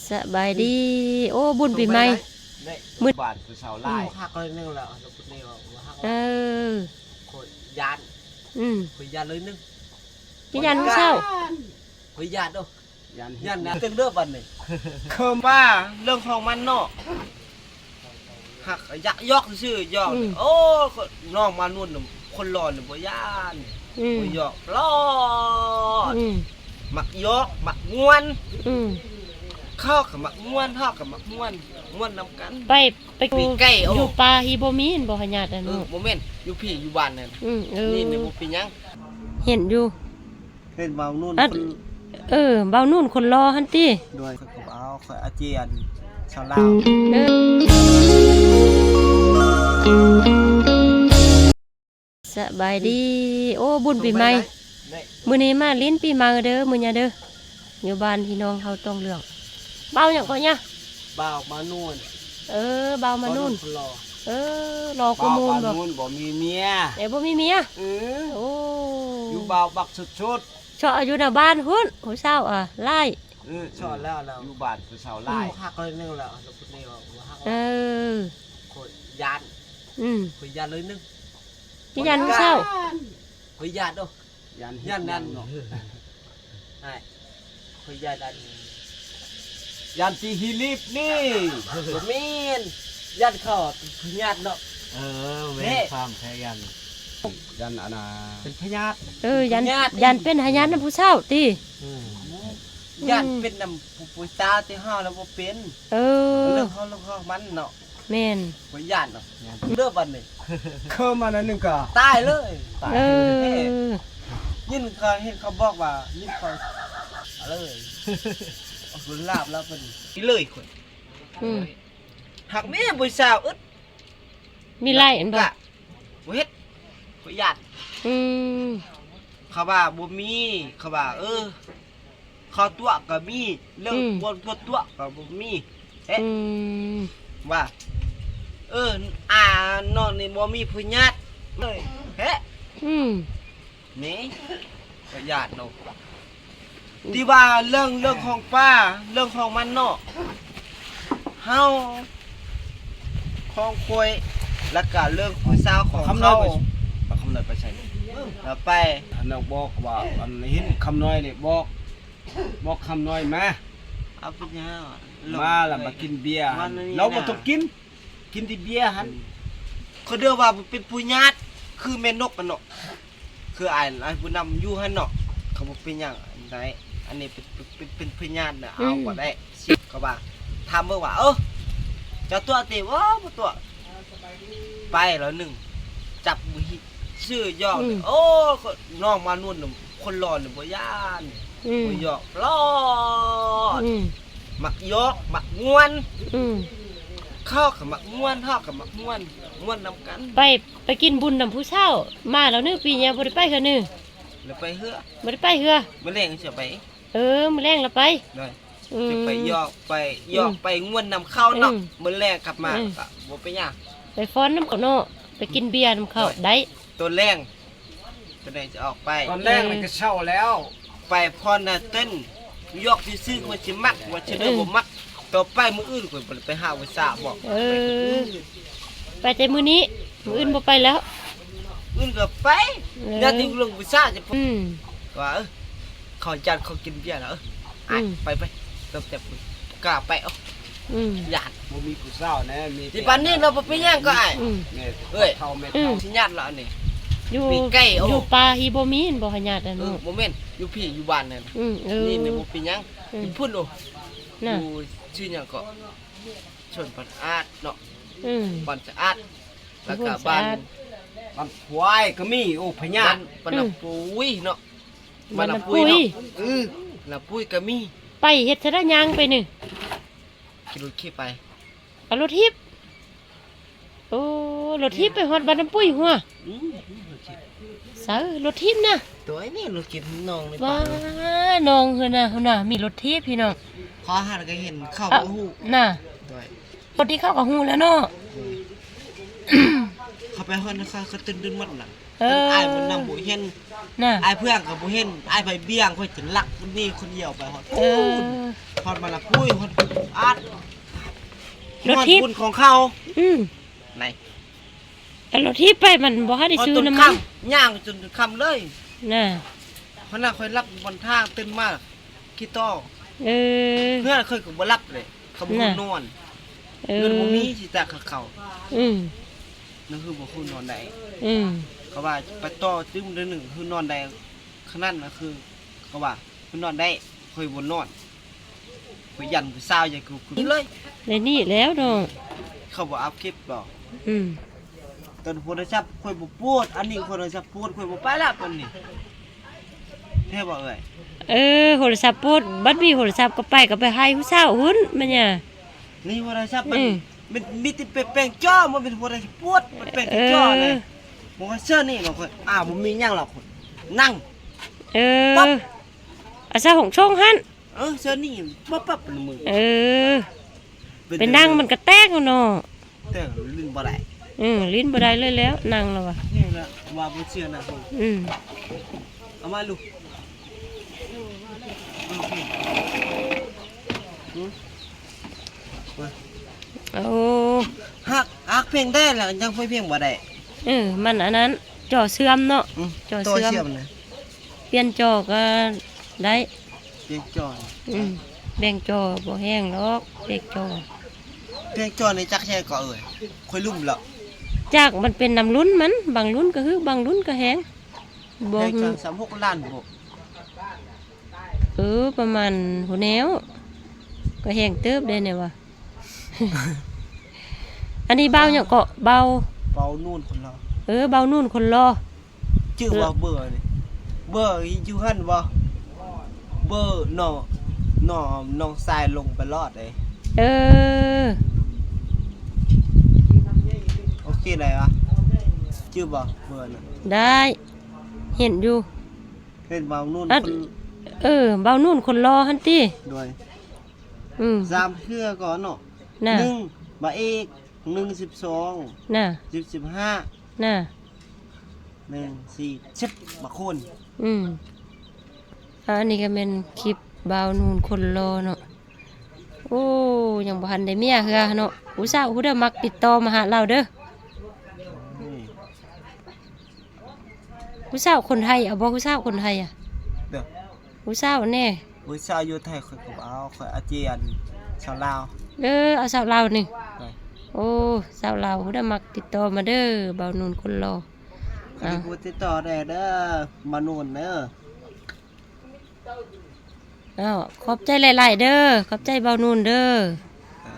ສະບາຍດີ. ໂອ້ ບຸນປີໃໝ່. ມື້ບ້ານຜູ້ສາວຫຼາຍ. ອືມ ຮັກໜ້ອຍໜຶ່ງແລ້ວ ແລ້ວພຸດນີ້ວ່າບໍ່ຮັກ. ເອີ ຂ້ອຍຢ້ານ. ອືມ ຂ້ອຍຢ້ານໜ້ອຍໜຶ່ງ. ຢ້ານຜູ້ສາວ. ຂ້ອຍຢ້ານເດີ້. ຢ້ານ ຢ້ານນະ. ເຖິງເດີ້ບັດນີ້ ເຄີມວ່າເລື່ອງຂອງມັນເນາະ. ຮັກຢາກຢອກຊື່ໆ ຢອກ. ອືມ ໂອ້ ນ້ອງມານຸນ ຄົນຫຼໍ່ນີ້ບໍ່ຢ້ານ. ອືມ ບໍ່ຢອກຫຼໍ່. ອືມ ມັກຢອກ ມັກມ່ວນ. ອືມ ເຂົາກໍມັກມ່ວນ ເຮົາກໍມັກມ່ວນ ມ່ວນນຳກັນ. ໄປ ໄປ ປີກໄກ່. ໂອ້ ຢູ່ປ່າທີ່ບໍ່ມີ ບໍ່ພະຍາດອັນ. ເອີ ບໍ່ແມ່ນ ຢູ່ພີ້ ຢູ່ບ້ານນັ້ນ. ອືມ ເອີ ນີ້ບໍ່ເປັນຫຍັງ. ເຫັນຢູ່. ເຫັນບ່າວນຸນ ອັນ ຄົນ ເອີ ບ່າວນຸນຄົນຫຼໍ່ຫັ້ນຕິ. ໂດຍ ຂ້ອຍກໍເອົາ ຂ້ອຍອາເຈອັນຊາວລາວ. ເອີ ສະບາຍດີ. ໂອ້ ບຸນປີໃໝ່. ມື້ນີ້ມາຫຼິ້ນປີໃໝ່ເດີ້ ມື້ນີ້ເດີ້ ຢູ່ບ້ານພີ່ນ້ອງເຮົາຕ້ອງເຫຼືອງ. ບ່າວຫຍັງເກາະຍະ? ບ່າວມານຸນ. ເອີ ບ່າວມານຸນ ບ່າວນຸນຄົນຫຼໍ່. ເອີ ຫຼໍ່ກວ່າໝູ່. ບ່າວມານຸນບໍ່ມີເມຍ. ເອີ ບໍ່ມີເມຍ. ເອີ ໂອ້ ຢູ່ບ່າວບັກສຸດໆ. ເຊາະຢູ່ໜ້າບ້ານພຸ້ນ ຜູ້ສາວ ອາ ຫຼາຍ. ເອີ ເຊາະແລ້ວ ຢູ່ບ້ານຜູ້ສາວຫຼາຍ. ອືມ ຮັກໜ້ອຍໜຶ່ງແລ້ວ ແລ້ວພຸດນີ້ວ່າບໍ່ຮັກ. ເອີ ຂ້ອຍຢ້ານ. ອືມ ຂ້ອຍຢ້ານໜ້ອຍໜຶ່ງ. ຢ້ານຜູ້ສາວ. ຂ້ອຍຢ້ານເດີ້. ຢ້ານ ຢ້ານນັ້ນເນາະ. ອ້າຍ ຂ້ອຍຢ້ານອັນ ຢ້ານທີ່ຮີລີບນີ້. ບໍ່ແມ່ນ ຢ້ານເຂົາເປັນພະຍາດເນາະ. ເອີ ແມ່ນ ຄວາມພະຍາດ ຢ້ານອັນນ່າ ເປັນພະຍາດ. ເອີ ຢ້ານ ຢ້ານເປັນພະຍາດນຳຜູ້ສາວຕິ. ອືມ ຢ້ານເປັນນຳຜູ້ ຜູ້ສາວ ແຕ່ເຮົາລະບໍ່ເປັນ. ເອີ ເລື່ອງຂອງ ເລື່ອງຂອງມັນເນາະ. ແມ່ນ ຂ້ອຍຢ້ານເນາະ. ເດີ້ບັດນີ້ ເຄີມອັນນັ້ນໜຶ່ງກະຕາຍເລີຍ. ຕາຍ. ເອີ ຍິນເຂົາ ເຫັນເຂົາບອກວ່າ ຍິນເຂົາເລີຍ ເອົາບຸນລາບແລ້ວເພິ່ນ. ເລີຍຂ້ອຍ. ອືມ ຮັກແມ່ຜູ້ສາວອຶດ. ມີຫຼາຍອັນບໍ່? ກະບໍ່ເຮັດ ຂ້ອຍຢ້ານ. ອືມ ເຂົາວ່າບໍ່ມີ ເຂົາວ່າ ເອີ ເຂົາຕົວະກໍມີ ເລື່ອງ ອືມ ຄວາມຕົວະກໍບໍ່ມີ. ເອະ ອືມ ວ່າ ເອີ ອາ ນ້ອງນີ້ບໍ່ມີພະຍາດເລີຍ. ເອະ ອືມ ນີ້ ພະຍາດເນາະ. ທີ່ວ່າເລື່ອງ ເລື່ອງຂອງປ່າ ເລື່ອງຂອງມັນເນາະ ເຮົາ ຂອງຂ້ອຍ ແລ້ວກະເລື່ອງຜູ້ສາວຂອງເຂົາ. ຄຳນ້ອຍໄປໃສ? ລາວໄປ ອັນນັ້ນບອກວ່າ ອັນເຫັນຄຳນ້ອຍນີ້ບອກ ບອກຄຳນ້ອຍມາ ເອົາເປັນຫຍັງ ມາລະມາກິນເບຍ. ລາວບໍ່ຕ້ອງກິນ ກິນແຕ່ເບຍຫັ້ນ. ເຂົາເອີ້ນວ່າເປັນພະຍາດ ຄືແມ່ນົກຫັ້ນເນາະ. ຄືອ້າຍ ອ້າຍຜູ້ນຳຢູ່ຫັ້ນເນາະ ເຂົາບໍ່ເປັນຫຍັງໃດ. ອັນນີ້ເປັນ ເປັນ ເປັນພະຍາດນະ ເອົາບໍ່ໄດ້. ເຂົາວ່າ ຖາມເບິ່ງວ່າ ເອີ ເຈົ້າຕົວະຕິ? ໂອ້ ບໍ່ຕົວະ. ໄປແລ້ວໜຶ່ງ ຈັບມືຮີດຊື່ຢອກ. ໂອ້ ນ້ອງມານຸນ ຄົນຫຼໍ່ນີ້ບໍ່ຢ້ານ ບໍ່ຢອກຫຼໍ່. ມັກຢອກ ມັກມ່ວນ. ເຂົາກໍມັກມ່ວນ ເຮົາກໍມັກມ່ວນ ມ່ວນນຳກັນ. ໄປ ໄປກິນບຸນນຳຜູ້ສາວມາແລ້ວໜຶ່ງ ປີນີ້ບໍ່ໄດ້ໄປເທື່ອໜຶ່ງ. ແລ້ວໄປເຮືອ ບໍ່ໄດ້ໄປເຮືອ. ມື້ແລງຊິໄປ. ເອີ ມື້ແລງລະໄປ. ໄປຢອກ ໄປຢອກ ໄປມ່ວນນຳເຂົາເນາະ. ມື້ແລງກັບມາກໍບໍ່ເປັນຫຍັງ ໄປຟ້ອນນຳເຂົາເນາະ ໄປກິນເບຍນຳເຂົາໄດ້. ຕອນແລງ ຕອນແລງຊິອອກໄປ ຕອນແລງນີ້ກໍເຊົ້າແລ້ວ. ໄປພອນນະເຕັ້ນ ຢອກຊື່ໆ ວ່າຊິມັກ ວ່າຊິໄດ້ບໍ່ມັກ. ຕໍ່ໄປມື້ອື່ນຂ້ອຍບໍ່ໄດ້ໄປຫາວິຊາບໍ. ເອີ ໄປແຕ່ມື້ນີ້ ມື້ອື່ນບໍ່ໄປແລ້ວ. ອື່ນກໍໄປ ຢ້ານເລື່ອງວິຊາຈະ ອືມ ວ່າ ເອີ ເຂົາຢ້ານເຂົາກິນເບຍແລ້ວ. ເອີ ໄປ ໄປ ຕັ້ງແຕ່ກ້າໄປ. ເອົາ ຢ້ານ ບໍ່ມີຜູ້ສາວແນ່. ມີ ທີ່ບ້ານນີ້ລະບໍ່ເປັນຫຍັງກໍອ້າຍ. ເອີຍ ເຂົາແມ່ນເຂົາຊິຍາດລະອັນນີ້ ຢູ່ ຢູ່ປ່າທີ່ບໍ່ມີ ບໍ່ພະຍາດອັນ. ບໍ່ແມ່ນ ຢູ່ພີ້ ຢູ່ບ້ານນັ້ນ. ນີ້ບໍ່ເປັນຫຍັງ. ຢູ່ພຸ້ນ ໂອ້ ຢູ່ຊື່ຫຍັງເກາະ ຊົນບ້ານສະອາດເນາະ. ບ້ານສະອາດ ແລ້ວກໍບ້ານ ບ້ານຄວາຍກໍມີ. ໂອ້ ພະຍາດ ບ້ານນ້ຳປຸຍເນາະ. ບ້ານນ້ຳປຸຍເນາະ. ເອີ ນ້ຳປຸຍກໍມີ. ໄປເຮັດຊະໄດ ຍ່າງໄປນີ້? ຂີ່ລົດເຂັບໄປ. ເອົາລົດຖີບ. ໂອ້ ລົດຖີບໄປຮອດບ້ານນ້ຳປຸຍຫົວ. ອືມ ລົດຖີບ. ໃສ ລົດຖີບນະ? ໂຕຍ ນີ້ລົດຖີບນ້ອງນີ້. ວ້າ ນ້ອງເພິ່ນນະ ເພິ່ນນະ ມີລົດຖີບພີ່ນ້ອງ. ເຂົາຫາກໍເຫັນ ເຂົາກໍຮູ້ນະ. ໂຕຍ ຄົນທີ່ເຂົາກໍຮູ້ແລ້ວເນາະ. ເຂົາໄປຮອດ ເຂົາ ເຂົາຕື່ນໆໝົດລະ. ເອີ ອ້າຍບຸນນຳບໍ່ເຫັນ ນະ ອ້າຍເພື່ອງກໍບໍ່ເຫັນ ອ້າຍໄປບ້ຽງ ຂ້ອຍຈະລັກໜີຄົນດຽວໄປຮອດ ເອີ ພຸ້ນ ຮອດມາລະພຸ້ຍ ຮອດອາດ ລົດຖີບ ຮອດບຸນຂອງເຂົາ ອືມ ໄນ ແຕ່ລົດຖີບໄປມັນບໍ່ທັນໄດ້ຊື້ນ້ຳມັນ ຍ່າງຈົນຄ່ຳເລີຍ ນະ ເພາະນັ້ນຂ້ອຍຫຼັບຢູ່ບ່ອນທາງ ຕື່ນມາຄິດຕໍ່ ເອີ ເຮືອນຂ້ອຍກໍບໍ່ຫຼັບເດ້ ກໍບໍ່ນອນ ເອີ ເງິນບໍ່ມີຊິຕາກເຂົາ ອືມ ນັ້ນຄືບໍ່ຮູ້ນອນໃດ ອືມ ເຂົາວ່າໄປຕໍ່ຕື່ມເດືອນໜຶ່ງຄືນອນໄດ້ ຂະໜາດນັ້ນຄື ເຂົາວ່າຄືນອນໄດ້ ຂ້ອຍບໍ່ນອນ ຂ້ອຍຢ້ານຜູ້ສາວ ຢ້ານຄື ຄືເລີຍ ໄດ້ໜີແລ້ວເນາະ ເຂົາບໍ່ອັບຄລິບບໍ ອືມ ຕອນໂທລະສັບຂ້ອຍບໍ່ປົດ ອັນນີ້ໂທລະສັບປົດ ຂ້ອຍບໍ່ໄປລະຕອນນີ້ ແທ້ບໍ່ເອີຍ ເອີ ໂທລະສັບປົດ ບັດມີໂທລະສັບກໍໄປ ກໍໄປໃຫ້ຜູ້ສາວພຸ້ນ ແມ່ນຫຍັງ ນີ້ໂທລະສັບມັນ ອືມ ມັນມີແຕ່ແປງຈໍ ມັນເປັນໂທລະສັບປົດ ມັນແປງຈໍເລີຍ ເອີ ບໍ່ວ່າເຊື່ອນີ້ເນາະ ຂ້ອຍ ອ້າວ ບໍ່ມີຫຍັງລະ ຂ້ອຍນັ່ງ ເອີ ປັບ ອາສາຂອງຊ່ອງຫັ້ນ ເອີ ເຊື່ອນີ້ປັບໆ ເອີ ໄປນັ່ງມັນກະແຕກເນາະ ແຕ່ຫຼິ້ນບໍ່ໄດ້ ອືມ ຫຼິ້ນບໍ່ໄດ້ເລີຍແລ້ວ ນັ່ງແລ້ວວ່າ ນີ້ລະວ່າບໍ່ເຊື່ອນະ ອືມ ເອົາມາລູກ ໂອເຄ ໂອ້ ຮັກ ຮັກພຽງແດ່ລະ ຍັງໄປພຽງບໍ່ໄດ້ ເອີ ມັນອັນນັ້ນ ຈໍເສື່ອມເນາະ ອືມ ຈໍເສື່ອມ ຕໍ່ເຊື່ອມນະ ປ່ຽນຈໍກໍໄດ້ ແບງຈໍ ອືມ ແບງຈໍບໍ່ແຮງດອກ ແບງຈໍ ແບງຈໍນີ້ຈັກແຮງກໍເອີຍ ຂ້ອຍລືມແລ້ວ ຈັກ ມັນເປັນນຳລຸ້ນມັນ ບາງລຸ້ນກໍຮຶກ ບາງລຸ້ນກໍແຮງ ບໍ່ ແຮງຈັກ ສາມຫົກລ້ານບໍ ເອີ ປະມານພຸ້ນແລ້ວ ກໍແຮງເຕີບເດ້ແນວວ່າ ອັນນີ້ບ່າວຫຍັງເກາະ ບ່າວ ບ່າວນູນຄົນຫຼໍ່ ເອີ ບ່າວນູນຄົນຫຼໍ່ ຈື່ບໍ່ ເບີນີ້ ເບີຢູ່ຫັ້ນບໍ່ ເບີນ້ອງ ນ້ອງ ນ້ອງຊາຍລົງໄປລອດເດ້ ເອີ ໂອເຄໄດ້ວະ ຈື່ບໍ່ເບີນັ້ນ ໄດ້ ເຫັນຢູ່ ເຫັນບ່າວນູນຄົນ ເອີ ບ່າວນູນຄົນຫຼໍ່ຫັ້ນຕິ ໂດຍ ອືມ ສາມເທື່ອກ່ອນເນາະ ນະ ໜຶ່ງ ບ່າວເອກ ໜຶ່ງ ສິບສອງ ນະ ສິບ ສິບຫ້າ ນະ ໜຶ່ງ ສີ່ ສິບ ບາງຄົນ ອືມ ອັນນີ້ກໍແມ່ນຄລິບບ່າວນູນຄົນຫຼໍ່ເນາະ ໂອ້ ຍັງບໍ່ທັນໄດ້ເມຍເທື່ອເນາະ ຜູ້ສາວຜູ້ໃດມັກຕິດຕໍ່ມາຫາລາວເດີ ອືມ ຜູ້ສາວຄົນໄທ ເອົາບໍ່ຜູ້ສາວຄົນໄທອະ ເດີ ຜູ້ສາວແດ່ ຜູ້ສາວຢູ່ໄທຂ້ອຍກໍບໍ່ເອົາ ຂ້ອຍເອົາແຕ່ອັນສາວລາວ ເອີ ເອົາສາວລາວນີ້ ໂອ້ ສາວລາວຜູ້ໃດມັກຕິດຕໍ່ມາເດີ ບ່າວນູນຄົນຫຼໍ່ ເອີ ຕິດຕໍ່ໄດ້ເດີ ບ່າວນູນເດີ ອ້າວ ຂອບໃຈຫຼາຍໆເດີ ຂອບໃຈບ່າວນູນເດີ ອ່າ